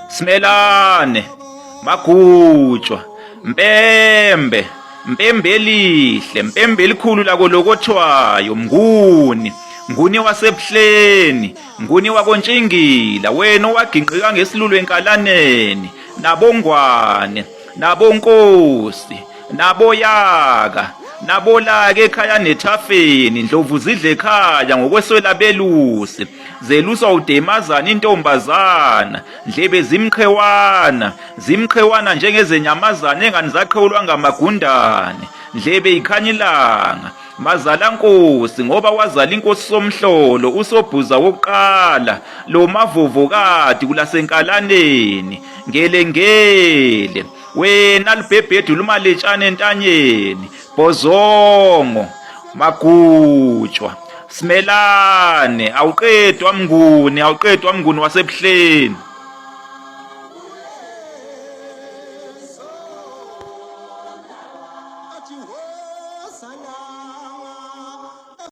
Simelane, Magutshwa, Mpembe, Mpembe elihle, Mpembe elikhulu lakolokothwayo, Mnguni, Mnguni wasebuhleni, Mnguni wakoNtshingila, wena owaginqika ngesilulu enkalaneni, nabongwane, nabonkosi, naboyaka, nabolaka ekhaya nethafeni, ndlovu zidle ekhaya ngokweswela belusi. Zeluswa udemazana intombazana, ndlebe zimqhewana, zimqhewana njengezenyamazana engani zaqhewulwa ngamagundane, ndlebe ikhanya ilanga. Mazala nkosi ngoba wazala inkosi Somhlolo uSobhuza wokuqala lo mavovokati kulasenkalaneni ngelengele wena lubhebhedu lumaletshane entanyeni Bhozongo, Magutshwa, Simelane, awuqedwa Mnguni, awuqedwa Mnguni waseBuhleni. Athi woza la.